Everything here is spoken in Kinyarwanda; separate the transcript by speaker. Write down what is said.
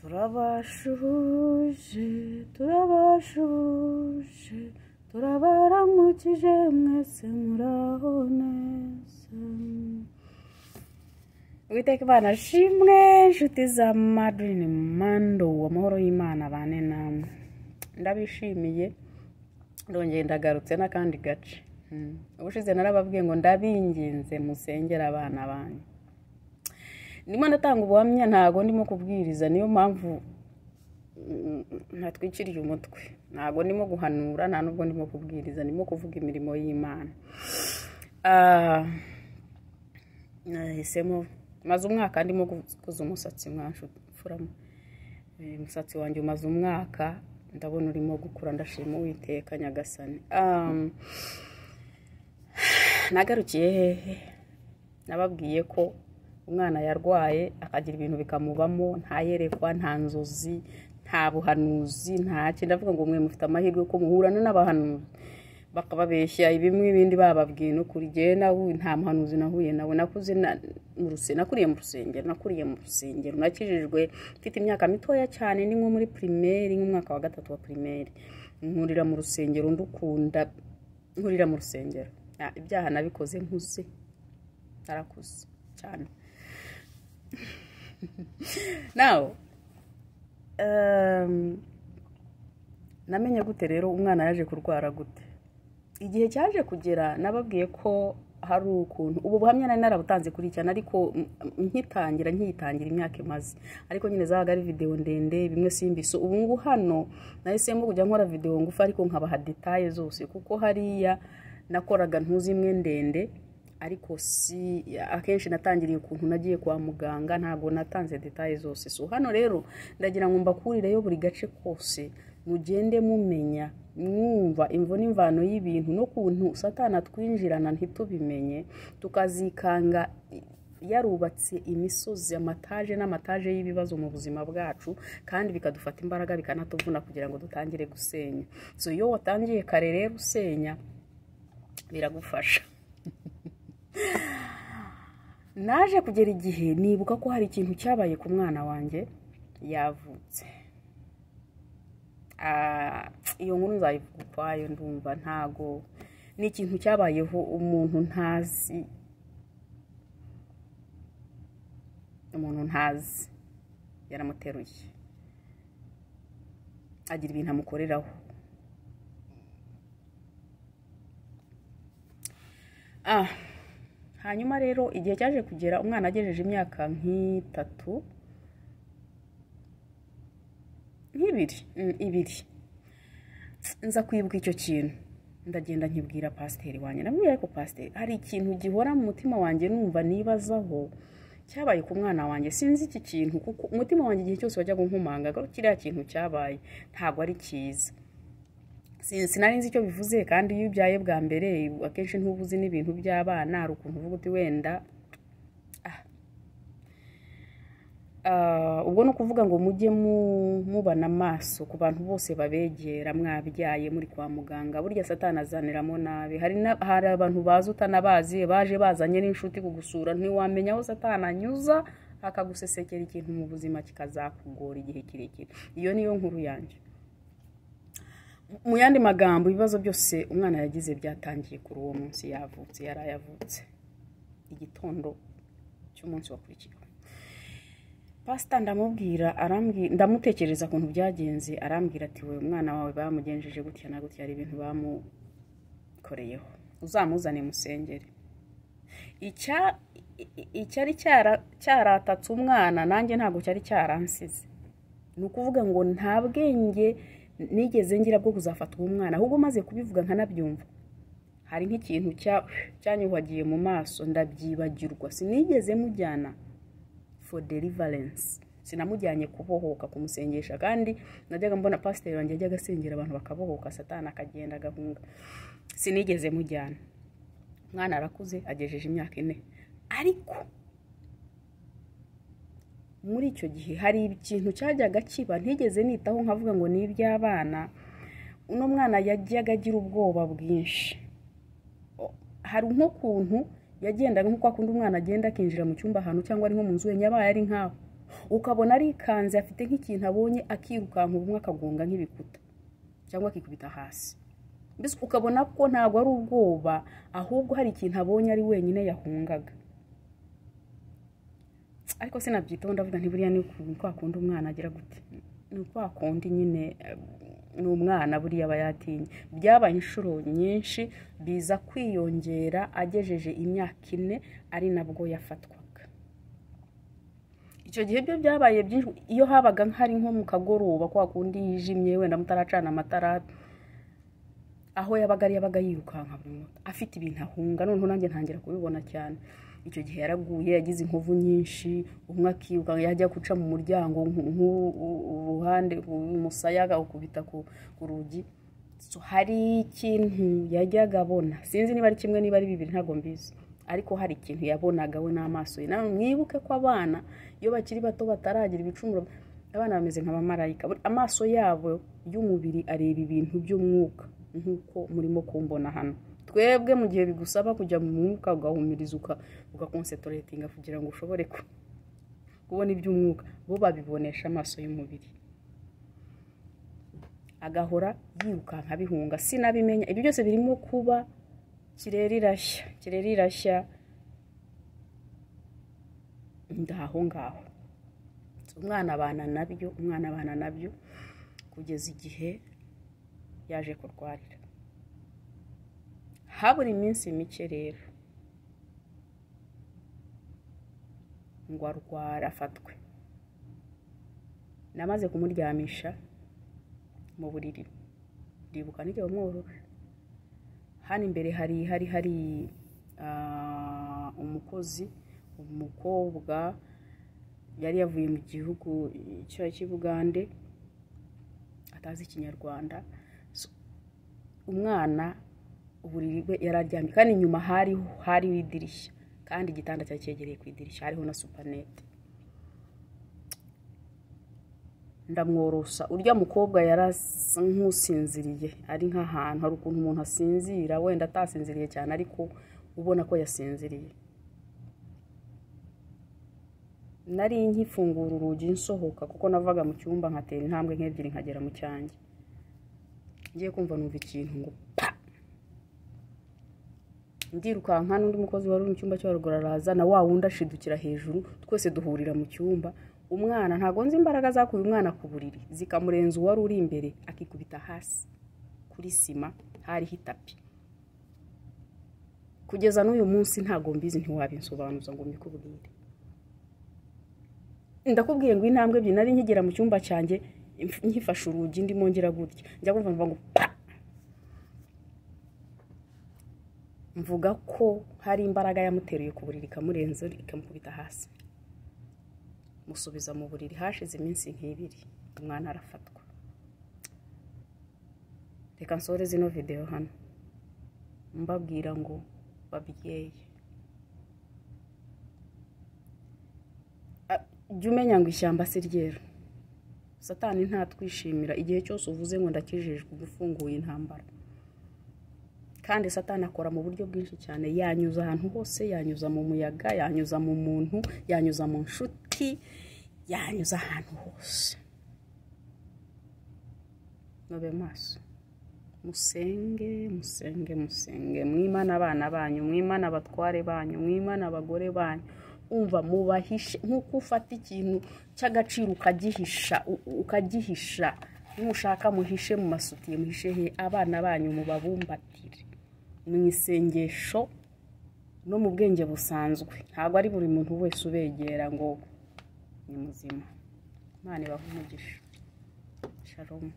Speaker 1: Turabashuhuje, turabashuhuje, turabaramukije mwese, muraho neza. Uwiteka Imana ashimwe, inshuti za Madrine Mando, amahoro y'Imana bane namwe. Ndabishimiye, ndongeye ndagarutse n'akandi gace. Ubushize narababwiye ngo ndabinginze musengere abana banyu. Ndimo ndatanga ubuhamya, ntago ndimo kubwiriza, niyo mpamvu ntatwikiriye umutwe. Ntago ndimo guhanura, nta nubwo ndimo kubwiriza, ndimo kuvuga imirimo y'Imana. Nahisemo, maze umwaka ndimo gukuza umusatsi, mwanshufuramo. Umusatsi wanjye umaze umwaka, ndabona urimo gukura, ndashima Uwiteka Nyagasani. Nagarukiye hehe? Nababwiye ko umwana yarwaye akagira ibintu bikamubamo, ntayerekwa, nta nzozi, nta buhanuzi, nta kintu. Ndavuga ngo mwe mufite amahirwe ko muhurana n'abahanuzi bakababeshya ibimwe ibindi bababwiye. No kuri jyewe nawe nta muhanuzi nahuye nawe. Nakuze nakuriye mu rusengero, nakuriye mu rusengero, nakijijwe mfite imyaka mitoya cyane, ni nko muri primaire, nk'umwaka wa 3 wa primaire. Nkurira mu rusengero, ndukunda, nkurira mu rusengero. Ibyaha nabikoze nkuze, narakuze cyane. Now, namenye gute rero umwana yaje kurwara gute? Igihe cyaje kugera nababwiye ko hari ukuntu ubu buhamya nari narabutanze kuri cyane, ariko nkitangira imyaka imaze, ariko nyine zabaga ari video ndende, bimwe simbiso. Ubu ngubu hano nahisemo kujya nkora video ngufi, ariko nkabaha details zose, kuko hariya nakoraga ntuzi imwe ndende, ariko si akenshi natangiriye ukuntu nagiye kwa muganga, ntabwo natanze details zose. So hano rero ndagira ngo mbakurireyo buri gace kose, mugende mumenya, mwumva imvo n'imvano y'ibintu, no kuntu Satani atwinjirana ntitubimenye, tukazikanga yarubatse imisozi, amataje n'amataje y'ibibazo mu buzima bwacu, kandi bikadufata imbaraga bikanatuvuna kugira ngo dutangire gusenya. So iyo watangiye kare rero usenya biragufasha. Naje kugera igihe nibuka ko hari ikintu cyabaye ku mwana wanjye yavutse. Iyo nkuru nzayivuga ukwayo, ndumva ntago ni ikintu cyabayeho umuntu ntazi, umuntu ntazi yaramuteruye agira ibintu amukoreraho. Hanyuma rero igihe cyaje kugera umwana agejeje imyaka nk'itatu, nk'ibiri, ibiri, nza kwibuka icyo kintu, ndagenda nkibwira pasiteri wanjye. Ndamubwira ariko pasiteri, hari ikintu gihora mu mutima wanjye numva nibazaho cyabaye ku mwana wanjye, sinzi iki kintu, kuko umutima wanjye igihe cyose wajyaga unkomanga ko kiriya kintu cyabaye ntabwo ari cyiza. Sinari nzi icyo bivuze, kandi iyo ubyaye bwa mbere akenshi ntubuzi n'ibintu by'abana, hari ukuntu uvuga uti wenda ubwo no kuvuga ngo mujye mubana amaso ku bantu bose babegera mwabyaye muri kwa muganga, burya Satani azaniramo nabi. Hari abantu bazi utanabazi, baje bazanye n'inshuti kugusura, ntiwamenya aho Satani anyuza akagusesekera ikintu mu buzima kikazakugora igihe kirekire. Iyo niyo nkuru yanjye. Mu yandi magambo, ibibazo byose umwana yagize byatangiye kuri uwo munsi yavutse, yarayavutse igitondo cy'umunsi wakurikiyeho. Pastor ndamubwira, arambwira, ndamutekereza ukuntu byagenze, arambwira ati we umwana wawe bamugenjeje gutya na gutya, hari ibintu bamukoreyeho, uzamuzane musengere. Icyari cyaratatse umwana nanjye ntabwo cyari cyaransize. Ni ukuvuga ngo nta bwenge nigeze ngira bwo kuzafata uwo mwana, ahubwo maze kubivuga nkanabyumva, hari nk'ikintu cyanyuhagiye mu maso ndabyibagirwa. Sinigeze mujyana for deliverance, sinamujyanye kubohoka, kumusengesha, kandi najyaga mbona pasiteri wanjye ajyaga asengera abantu bakabohoka, Satani akagenda agahunga. Sinigeze mujyana. Umwana arakuze, agejeje imyaka 4, ariko muri icyo gihe hari ikintu cyajyaga kiba ntigeze nitaho, nkavuga ngo ni iby'abana. Uno mwana yajyaga agira ubwoba bwinshi. Hari nk'ukuntu yagendaga nk'uko akunda umwana agenda akinjira mu cyumba ahantu cyangwa ari nko mu nzu, yabaye ari nkaho Ukabona arikanze afite nk'ikintu abonye, akirukanka ubumwe akagonga nk'ibikuta cyangwa akikubita hasi. Mbese ukabona ko ntabwo ari ubwoba, ahubwo hari ikintu abonye ari wenyine yahungaga. Ariko sinabyitaho, ndavuga nti buriya ni kwa kundi umwana agira gute, ni kwa kundi nyine ni umwana buriya aba yatinye. Byabaye inshuro nyinshi, biza kwiyongera agejeje imyaka 4, ari nabwo yafatwaga. Icyo gihe byo byabaye byinshi. Iyo habaga hari nko mu kagoroba kwa kundi yijimye, wenda mutaracana amatara, aho yabaga ari yabaga yirukanka buri munota afite ibintu ahunga. Noneho nanjye ntangira kubibona cyane. Icyo gihe yaraguye, yagize inkovu nyinshi, umwe akirukanka yajya guca mu muryango nk'uruhande umusaya agakubita ku rugi. So, hari ikintu yajyaga abona, sinzi niba ari kimwe niba ari bibiri ntabwo mbizi, ariko hari ikintu yabonaga we n'amaso ye. Nawe mwibuke ko abana iyo bakiri bato bataragira ibicumuro, abana bameze nk'abamarayika, amaso yabo y'umubiri areba ibintu by'umwuka nk'uko murimo kumbona hano. Twebwe mu gihe bigusaba kujya mu mwuka ugahumiriza ugakoncentratinga kugira ngo ushobore kubona iby'umwuka, bo babibonesha amaso y'umubiri. Agahora yirukanka bihunga, sinabimenya. Ibyo byose birimo kuba, kirere irashya, kirere irashya, ndaho ngaho. Umwana abana nabyo, umwana abana nabyo kugeza igihe yaje kurwarira. Habura iminsi mike rero ngo arwara afatwe. Namaze kumuryamisha mu buriri, ndibuka nijya bamworosha. Hano imbere hari umukozi, umukobwa yari yavuye mu gihugu cy'Ubugande atazi Ikinyarwanda. Umwana uburiri bwe yararyamye, kandi inyuma hari idirishya, kandi igitanda cyari cyegereye ku idirishya, hariho na supanete. Ndamworosa. Urya mukobwa yarasa nk'usinziriye, ari nk'ahantu hari ukuntu umuntu asinzira, wenda atasinziriye cyane ariko ubona ko yasinziriye. Nari nkifungura urugi nsohoka, kuko navaga mu cyumba nkatera intambwe nk'ebyiri nkagera mu cyanjye. Ngiye kumva numva ikintu ngo pa! Ndirukanka, n'undi mukozi wari mu cyumba cyo haruguru araza, na wa wundi ashidukira hejuru, twese duhurira mu cyumba. Umwana ntago nzi imbaraga zakuye umwana ku buriri zikamurenza uwari uri imbere, akikubita hasi kuri sima hariho itapi. Kugeza n'uyu munsi ntago mbizi, ntiwabinsobanuza ngo mbikubwire. Ndakubwiye ngo intambwe ebyiri nari nkigera mu cyumba cyanjye, nkifashe urugi ndimo ngira gutya, njya kumva ngo pa! Mvuga ko hari imbaraga yamuteruye ku buriri ikamurenza ikamukubita hasi, musubiza mu buriri. Hashize iminsi nk'ibiri umwana arafatwa. Reka nsore zino video hano mbabwira ngo babyeyi, jya umenya ngo ishyamba si ryeru. Satani ntatwishimira igihe cyose uvuze ngo ndakijijwe, ufunguye intambara. Kandi Satani akora mu buryo bwinshi cyane, yanyuza ahantu hose, yanyuza mu muyaga, yanyuza mu muntu, yanyuza mu nshuti, yanyuza ahantu hose. Mube maso, musenge, musenge, musenge, mwimana abana banyu, mwimana abatware banyu, mwimana abagore banyu. Umva, mubahishe nk'uko ufata ikintu cy'agaciro ukagihisha, ukagihisha. Mushaka muhishe mu masutiye, muhishe he abana banyu, mubabumbatire mu isengesho no mu bwenge busanzwe. Ntabwo ari buri muntu wese ubegera ngo ni muzima. Imana ibahe umugisha. Shalom.